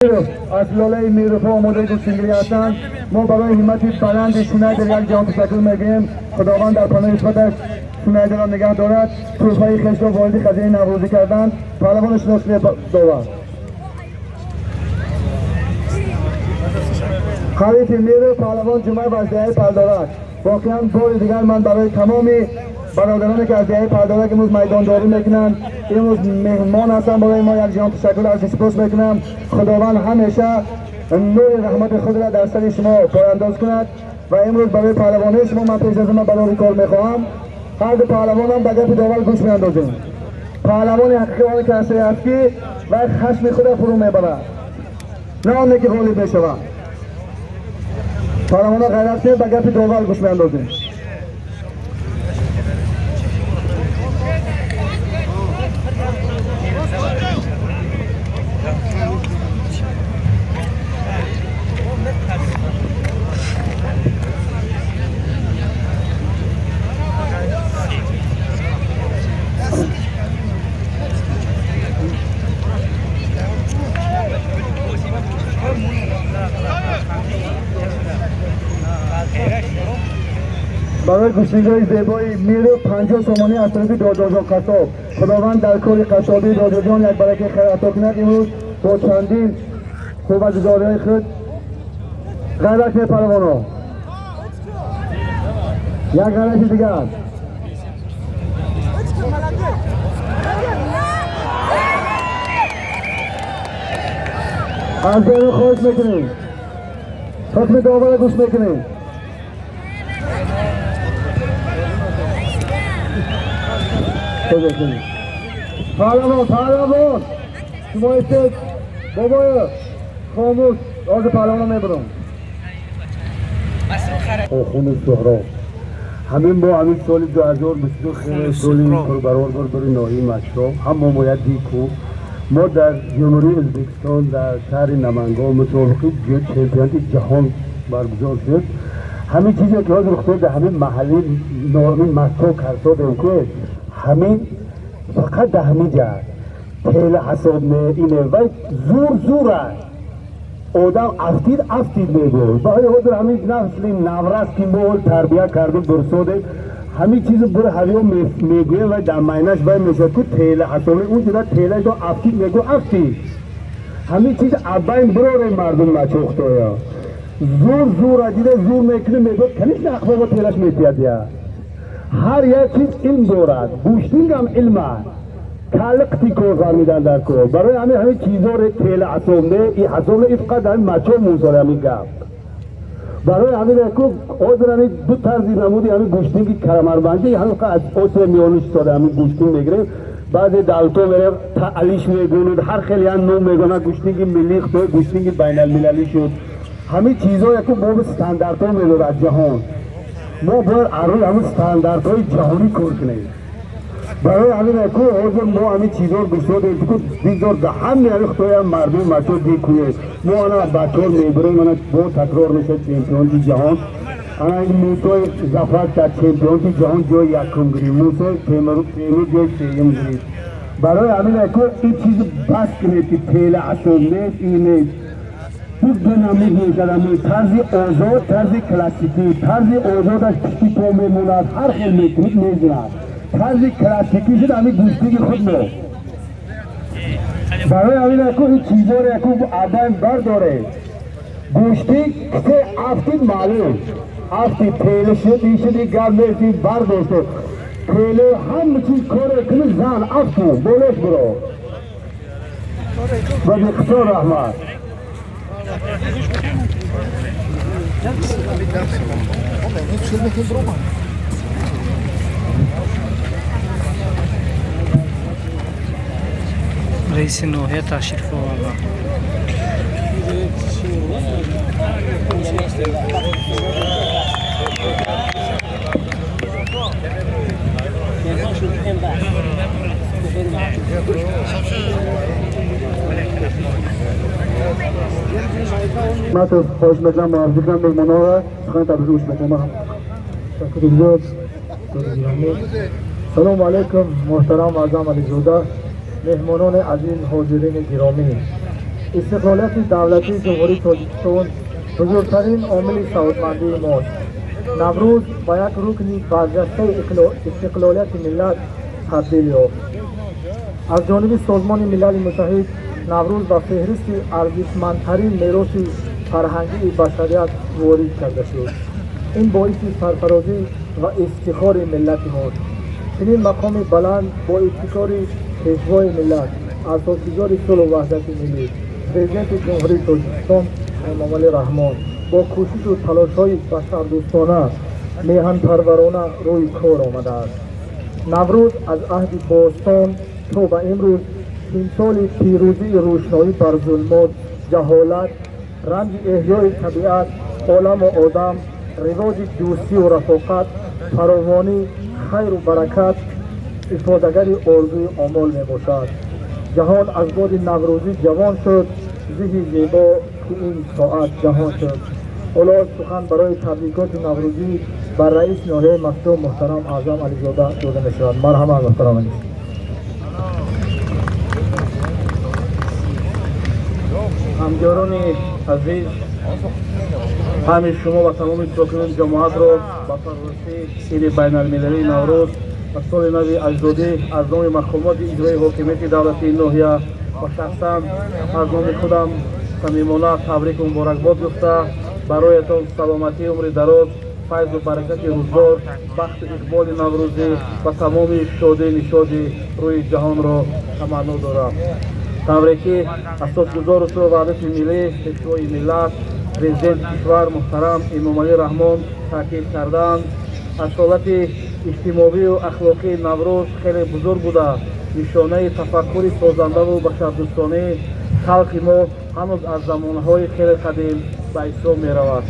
Аз лолаи Мирфо омодаи гӯштингирӣ ҳастанд. Мо барои ҳиммати баланди Шунайдер як ҷаҳон ташаккур мегӯем. Худованд дар паноҳи исматаш Шунайдерро нигаҳ дорад. Тӯҳфаи хешро вориди хазинаи наврӯзӣ карданд. Паҳлавони шиносӣ довар. Ҳарифи Миру паҳлавон Ҷумаев аз деҳаи Палдорак. Воқеан бори дигар ман барои тамоми бародароне ки аз деҳаи Палдорак имрӯз майдондорӣ мекунанд, имрӯз меҳмон ҳастанд, барои мо як ҷаҳон ташаккур арзи сипос мекунам. Худованд ҳамеша нури раҳмати худро дар сари шумо пойандоз кунад ва имрӯз барои паҳлавонаи шумо ман пеш аз ҳама барори кор мехоҳам. Ҳар ду паҳлавонам ба гапи довар гӯш меандозем. Паҳлавони ҳақиқӣ он касе аст ки вай хашми худро фурӯ мебарад, на оне ки ғолиб мешавад. Паҳлавона ғайрат кунед, ба гапи довар гӯш меандозем. Барои гӯштингоҳи зебои Миру 50 сомонӣ аз тарафи Додоҷон қассоб. Худованд дар кори қассобии Додоҷон як баракаи хайр ато кунад. Имрӯз бо чандин қувватгузориҳои худ ғайрат мепаҳлавоно. Як ғайрати дигар. Аз берун хоҳиш мекунем. Ҳукми довара гӯш мекунем. Паҳлавон, паҳлавон! Шумо истед, бобоё, хомӯш, ҳозир паҳлавонро мебарам. Охуни Суҳроб. Ҳамин мо ҳамин соли 2022 хеле соли пурбарор буд барои ноҳияи Машроб. Ҳам мо як дику мо дар Ҷумҳурии Ӯзбекистон дар шаҳри Намангон мусобиқаи чемпионати ҷаҳон баргузор шуд. Ҳамин чизе ки ҳозир рух дод дар ҳамин маҳалли ҳамин Москов кардодем ки ҳамин фақат дар ҳамин ҷа тела ҳасоб ине вай зур зур аст. Одам афтид афтид мегӯяд. Барои ҳозир ҳамин насли наврас ки мо ҳол тарбия кардем дурсодем, ҳамин чизи бур ҳавиё мегӯем вай дар майнаш вай мешавад ку тела ҳасоб он ҷуда тела до афтид мегӯ афтид. Ҳамин чиз абайн бирорем мардум начохтоя. Зур зур дида зур мекунем мегӯяд конечно ақбоба телаш метиҳад я. Ҳар як чиз илм дорад, гӯштингам илм аст. Калиқти кор фармидан дар кор. Барои ҳамин ҳамин чизоре тела ҳасоб не, и ҳасоб не, и фақат ҳамин мачо мусоре ҳамин гап. Барои ҳамин яку ҳозир ҳамин ду тарзи намуди ҳамин гӯштинги камарбандӣ ҳамин фақат аз Осиёи Миёна шистода ҳамин гӯштинг мегирем. Баъзе давлатҳо мерем таълиш мегӯнанд, ҳар хел як ном мегӯнанд, гӯштинги миллӣ худои гӯштинги байналмилалӣ шуд. Ҳамин чизҳо яку боби стандартҳо медорад ҷаҳон. Мо бояд аз рӯи ҳамин стандартҳои ҷаҳонӣ кор кунем. Барои ҳамин яку ҳозир мо ҳамин чизҳоро гуфтодем ки бигзор дар ҳамаи ҳамин худоям мардуми мачо дикӯед. Мо ана бачаҳо мебарем, ана бо такрор мешавад чемпионати ҷаҳон. Ана ин Мусои Зафар дар чемпионати ҷаҳон ҷои якум гирифт, Мусои Темур ҷои сеюм гирифт. Барои ҳамин яку ин чиз бас кунед ки тела ҳасоб нест, ин нест. Ду намуд мешавад ҳамин тарзи озод, тарзи классикӣ. Тарзи озодаш пишти по мемонад, ҳар хел мекунид мезанад. Тарзи классикӣ шуд ҳамин гӯштиги худ мо. Барои ҳамин яку ин чизҳоро яку абайн бардоред. Гӯштиг се афтид маълум. Афтид тела шуд, ин шуд, ин гап нест, ин бардошт. Тела ҳама чиз коре кунӣ зан афту болош биро. Ба беқисор раҳмат. Раиси ноҳия ташриф оварданд. Ман хоҳиш мекунам муаррифӣ кунам меҳмонҳоро, сухани табрикӣ гӯш мекунам. Ташаккури зиёд. Салому алайкум, муҳтарам Аъзам Ализода, меҳмонони азиз, ҳозирини гиромӣ. Истиқлолияти давлатии Ҷумҳурии Тоҷикистон бузургтарин омили саодатмандии мост. Наврӯз ба як рукни барҷастаи истиқлолияти миллат табдил ёфт. Аз ҷониби Созмони Милали Муттаҳид Наврӯз ба феҳристи арзишмандтарин мероси фарҳангии башарият ворид карда шуд. Ин боиси сарфарозӣ ва ифтихори миллати мост. Чунин мақоми баланд бо ибтикори Пешвои миллат, асосгузори сулҳу ваҳдати миллӣ, Президенти Ҷумҳурии Тоҷикистон Эмомалӣ Раҳмон бо кӯшишу талошҳои башардӯстона, меҳанпарварона рӯи кор омадааст. Наврӯз аз аҳди бостон то ба имрӯз тимсоли пирӯзии рӯшноӣ бар зулмот, ҷаҳолат, рамзи эҳёи табиат, оламу одам, ривоҷи дӯстию рафоқат, фаровонӣ, хайру баракат, ифодагари орзуи омол мебошад. Ҷаҳон аз боди наврӯзӣ ҷавон шуд, зиҳи зебо ки ин соат ҷаҳон шуд. Ҳоло сухан барои табрикоти наврӯзӣ ба раиси ноҳияи Мастчоҳ муҳтарам Аъзам Ализода дода мешавад. Марҳамат, муҳтарам Ализ. Ҳамдиёрони азиз, ҳами шумо ва тамоми сокинони ҷамоатро ба фарорасии иди байналмилалии Наврӯз ва соли нави аҷдодӣ аз номи мақомоти иҷроии ҳокимияти давлатии ноҳия ва шахсан аз номи худам самимона табрику муборакбод гуфта, бароятон саломатӣ, умри дароз, файзу баракати рӯзгор, бахту иқболи наврӯзӣ ва тамоми шодию нишоди рӯи ҷаҳонро таманно дорам. Тавре ки асосгузору сулҳу ваҳдати миллӣ, Пешвои миллат, Президенти кишвар муҳтарам Эмомалӣ Раҳмон таъкид карданд, асолати иҷтимоию ахлоқии Наврӯз хеле бузург буда, нишонаи тафаккури созандаву башардӯстонии халқи мо ҳанӯз аз замонҳои хеле қадим ба ҳисоб меравад.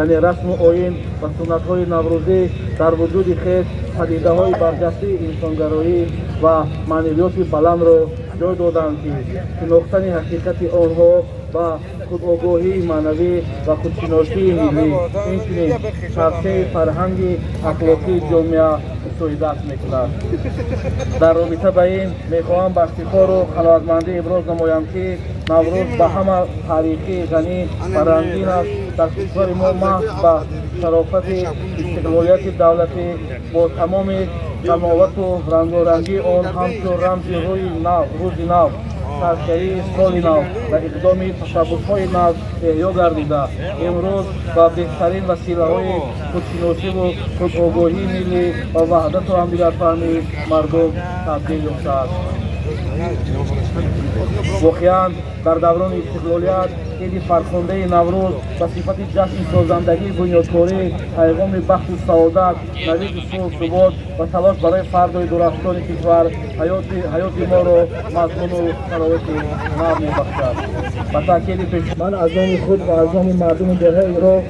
Яъне расму оин ва суннатҳои наврӯзӣ дар вуҷуди хеш падидаҳои барҷастаи инсонгароӣ ва маънавиёти баландро ҷой доданд, ки шинохтани ҳақиқати онҳо ба худогоҳии маънавӣ ва худшиносии миллӣ, инчунин тавсеаи фарҳанги ахлоқии ҷомеа мусоидат мекунад. Дар робита ба ин мехоҳам ба ифтихору қаноатмандӣ иброз намоям, ки Наврӯз ба ҳама таърихии ғанӣ ва рангин аст. Дар кишвари мо маҳз ба шарофати истиқлолияти давлатӣ бо тамоми ғановату рангорангии он ҳамчун рамзи рӯзи нав, саршавии соли нав ва иқдоми ташаббусҳои нав эҳё гардида, имрӯз ба беҳтарин василаҳои худшиносиву худогоҳии миллӣ ва ваҳдату ҳамдигарфаҳмии мардум табдил ёфтааст. Воқеан, дар даврони истиқлолият иди фархундаи Наврӯз ба сифати ҷашни созандагии бунёдкорӣ, пайғоми бахту саодат, навиди сулҳу субот ва талош барои фардои дурахшони кишвар ҳаёти моро мазмуну шароити нав мебахшад. Ба таъкиди пеш Ман аз номи худ ва аз номи мардуми деҳаи Ироқ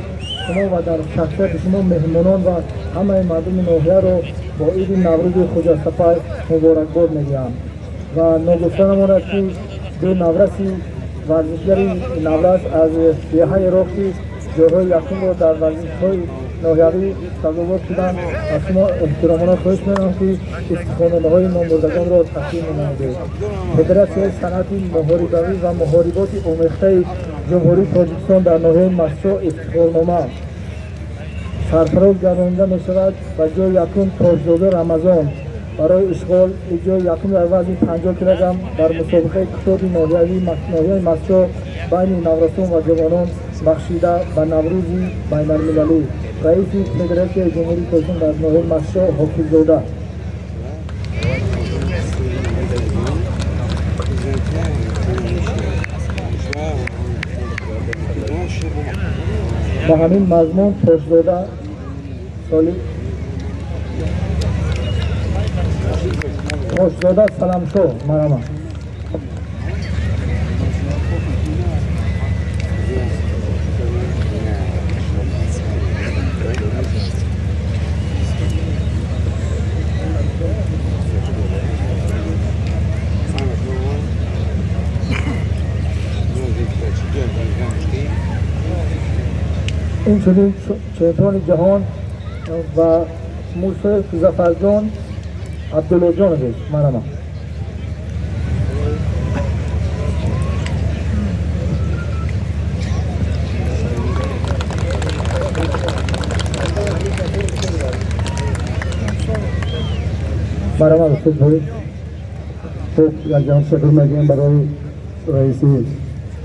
шумо ва дар шахсияти шумо меҳмонон ва ҳамаи мардуми ноҳияро бо иди Наврӯзи хуҷастапай муборакбод мегӯям. Ва ногуфта намонад, ки ду навраси варзишгари наврас аз деҳаи Ироқ, ки ҷойҳои якумро дар варзишҳои ноҳиявӣ сазовор шуданд, аз шумо эҳтиромона хоҳиш менамоям, ки ифтихорномаҳои номбурдагонро тақдим менамудед. Федератсияи санъати муҳорибавӣ ва муҳориботи омехтаи Ҷумҳурии Тоҷикистон дар ноҳияи Мастчоҳ ифтихорнома сарфароз гардонида мешавад ба ҷои якум Тоҷзода Рамазон барои ишғоли ҷои якум дар вазни 50 килограмм дар мусобиқаи кушоди ноҳияи Мастчоҳ байни наврасон ва ҷавонон бахшида ба Наврӯзи байналмилалӣ, раиси Федератсияи Ҷумҳурии Тоҷикистон дар ноҳияи Мастчоҳ Ҳофиззода. Ба ҳамин мазмун Тоҷзода соли Тоҷзода Саламшоҳ, марҳамат. Инчунин чемпиони ҷаҳон ва Мусоев Зафарҷон Абдуллоҷонович, марҳамат. Марҳамат, устод Борис. Хуб, як ҷаҳон ташаккур мегӯем барои раиси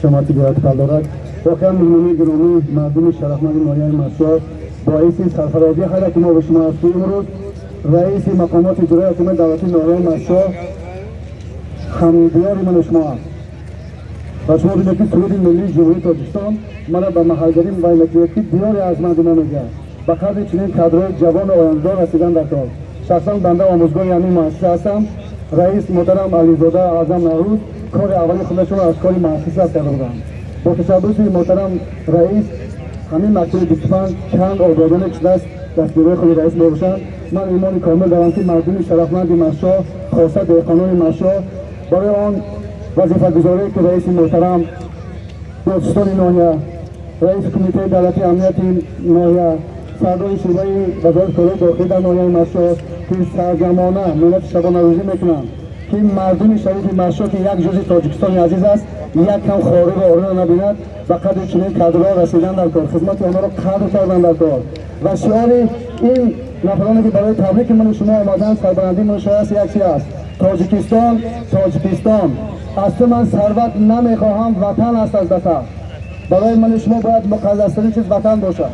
ҷамоати вилояти Палдорак. Воқеан, меҳмонони гиромӣ, мардуми шарафманди ноҳияи Мастчоҳ, боиси сарфарозии ҳар яки мо ва шумо аст, ки имрӯз раиси мақомоти иҷроии ҳокимияти давлатии ноҳияи Мастчоҳ ҳамдиёри ману шумо аст. Ва шумо бинед, ки суруди миллии Ҷумҳурии Тоҷикистон мана ба маҳалгарӣ мубайин мекунад, ки диёри арзманди мо мегӯяд. Ба қадри чунин кадрҳои ҷавону ояндадор расидан дар кор. Шахсан банда омӯзгори ҳамин муассиса ҳастам. Раис муҳтарам Ализода Аъзам Наврӯз кори аввали худашонро аз кори муассиса карда буданд. Бо ташаббуси муҳтарам раис ҳамин мактаби 25 чанд ободоне шудааст, дастгириҳои худи раис мебошанд. Ман имони комил дорам, ки мардуми шарафманди Мастчоҳ, хоса деҳқонони Мастчоҳ, барои он вазифагузорие, ки раиси муҳтарам, додситони ноҳия, раиси Кумитаи давлатии амнияти ноҳия, сардори шӯъбаи Вазорати корҳои дохилӣ дар ноҳияи Мастчоҳ, ки сарҷамона меҳнати шабонарӯзӣ мекунанд, ки мардуми шарифи Мастчоҳ, ки як ҷузи Тоҷикистони азиз аст, як кам хорӣ ва ориро набинад, ба қадри чунин кадрҳо расидан дар кор, хизмати онҳоро қадр кардан дар кор. Ва шиори ин нафароне, ки барои табрики ману шумо омаданд, сарбаландии ману шумо аст, як чи аст: «Тоҷикистон, Тоҷикистон, аз ту ман сарват намехоҳам, ватан аст аз бата». Барои ману шумо бояд муқаддастарин чиз ватан бошад.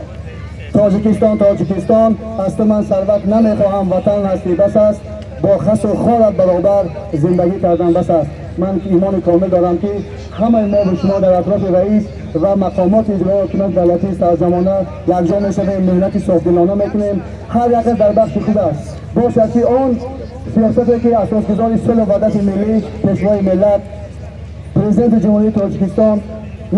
«Тоҷикистон, Тоҷикистон, аз ту ман сарват намехоҳам, ватан ҳастӣ бас аст, бо хасу хорат баробар зиндагӣ кардан бас аст». Ман имони комил дорам, ки ҳамаи мо ва шумо дар атрофи раис ва мақомоти иҷроии ҳокимияти давлатии сарзамона якҷо мешавем, меҳнати софдилона мекунем, ҳар яке дар бахши худ аст бошад, ки он сиёсате, ки асосгузори сулҳу ваҳдати миллӣ, Пешвои миллат, Президенти Ҷумҳурии Тоҷикистон,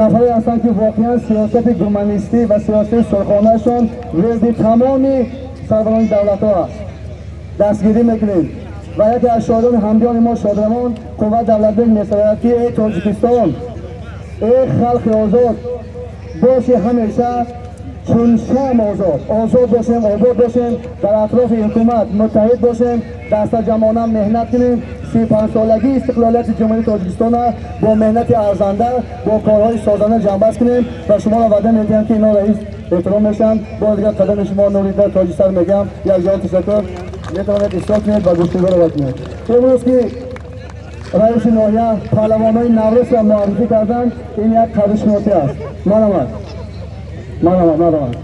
нафаре ҳастанд, ки воқеан сиёсати гуманистӣ ва сиёсати сулҳхонаашон вирди тамоми сарварони давлатҳо аст, дастгирӣ мекунем. Ва яке аз шоирони ҳамдиёни мо, шодравон Қувват Давлатбек, месарояд, ки: «Эй Тоҷикистон, эй халқи озод, бошӣ ҳамеша чун шам озод». Озод бошем, обод бошем, дар атрофи ҳукумат муттаҳид бошем, дастаҷамъона меҳнат кунем, 35-солагии истиқлолияти Ҷумҳурии Тоҷикистона бо меҳнати арзанда, бо корҳои созанда ҷамъбаст кунем. Ва шуморо ваъда медиҳам, ки ино раис эҳтиром мешаванд. Бори дигар қадами шумо нурида, тоҷисар мегӯям. Як ҷаҳон ташаккур. Метавонед иштирок кунед ва гуфтугӯро кунед. Имрӯз ки раиси ноҳия паҳлавонои Наврӯзро муаррифӣ карданд, ин як қадршиносӣ аст. Марҳамат, марҳамат, марҳамат.